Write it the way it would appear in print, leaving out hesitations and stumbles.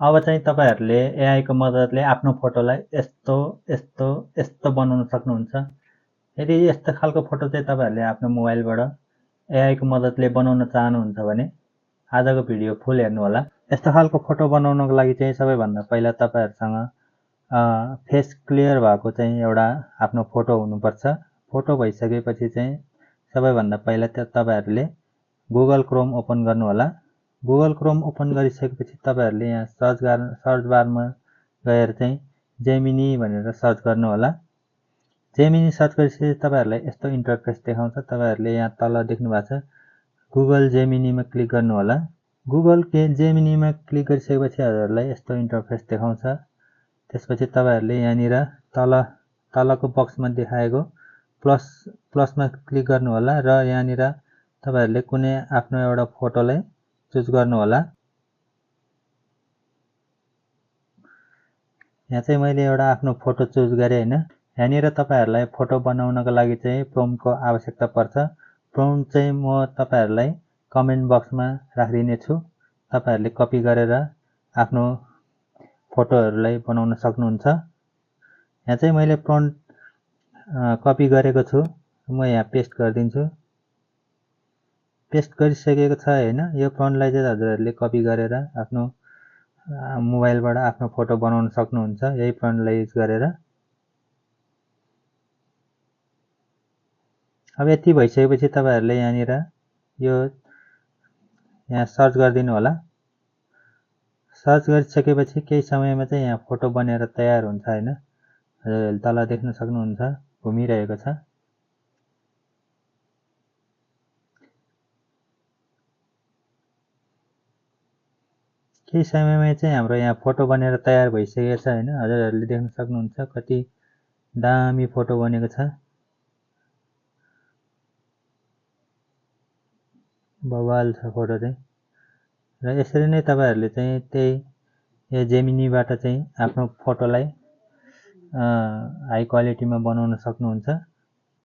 अब चाहिँ तपाईहरुले एआई को मद्दतले आफ्नो फोटोलाई यस्तो यस्तो यस्तो बनाउन सक्नुहुन्छ। यदि यस्तो खालको फोटो चाहिँ तपाईहरुले आफ्नो मोबाइलबाट एआई को मद्दतले बनाउन चाहनुहुन्छ भने आजको भिडियो फुल हेर्नु होला। यस्तो खालको फोटो बनाउनको लागि चाहिँ सबैभन्दा पहिला तपाईहरुसँग फेस क्लियर भएको चाहिँ एउटा आफ्नो फोटो हुनुपर्छ। फोटो भइसकेपछि चाहिँ सबैभन्दा पहिला तपाईहरुले गुगल क्रोम ओपन गर्नु होला। गुगल क्रोम ओपन गरिसकेपछि तपाईहरुले यहाँ सर्च बारमा गएर चाहिँ जेमिनी भनेर सर्च गर्नु होला। जेमिनी सर्च गरेपछि तपाईहरुलाई यस्तो इन्टरफेस देखाउँछ। तपाईहरुले यहाँ तल देख्नु भएको छ गुगल जेमिनीमा क्लिक गर्नु होला। गुगल जेमिनीमा क्लिक गरिसकेपछि हजुरलाई यस्तो इन्टरफेस देखाउँछ। त्यसपछि तपाईहरुले यहाँनिर तलको बक्समा देखाएको प्लसमा क्लिक गर्नु होला र यहाँनिर तपाईहरुले कुनै आफ्नो एउटा फोटोलाई चुज गर्नु होला। यहाँ चाहिँ मैले एउटा आफ्नो फोटो चुज गरे हैन। यहाँनिर तपाईहरुलाई फोटो बनाउनको लागि चाहिँ प्रम्प्टको आवश्यकता पर्छ। प्रम्प्ट चाहिँ म तपाईहरुलाई कमेन्ट बक्समा राखिदिने छु। तपाईहरुले कपी गरेर आफ्नो फोटोहरुलाई बनाउन सक्नुहुन्छ। यहाँ चाहिँ मैले प्रम्प्ट कपी गरेको छु। म यहाँ पेस्ट गरिदिन्छु। पेस्ट गरिसकेको छ हैन। यो प्रम्प्टलाई चाहिँ हजुरहरुले कपी गरेर आफ्नो मोबाइलबाट आफ्नो फोटो बनाउन सक्नुहुन्छ यही प्रम्प्टलाई युज गरेर। अब यति भइसकेपछि तपाईहरुले यहाँनिर यहाँ सर्च गरिदिनु होला। सर्च गरिसकेपछि केही समयमा चाहिँ यहाँ फोटो बनेर तयार हुन्छ हैन। हजुरहरुले तल देख्न सक्नुहुन्छ घुमिरहेको छ। केही समयमा चाहिँ हाम्रो यहाँ फोटो बनेर तयार भइसकेको छ हैन। हजुरहरुले देख्न सक्नुहुन्छ कति दामी फोटो बनेको छ। बवाल छ फोटो चाहिँ। र यसरी नै तपाईहरुले चाहिँ त्यही जेमिनीबाट चाहिँ आफ्नो फोटोलाई हाई क्वालिटीमा बनाउन सक्नुहुन्छ।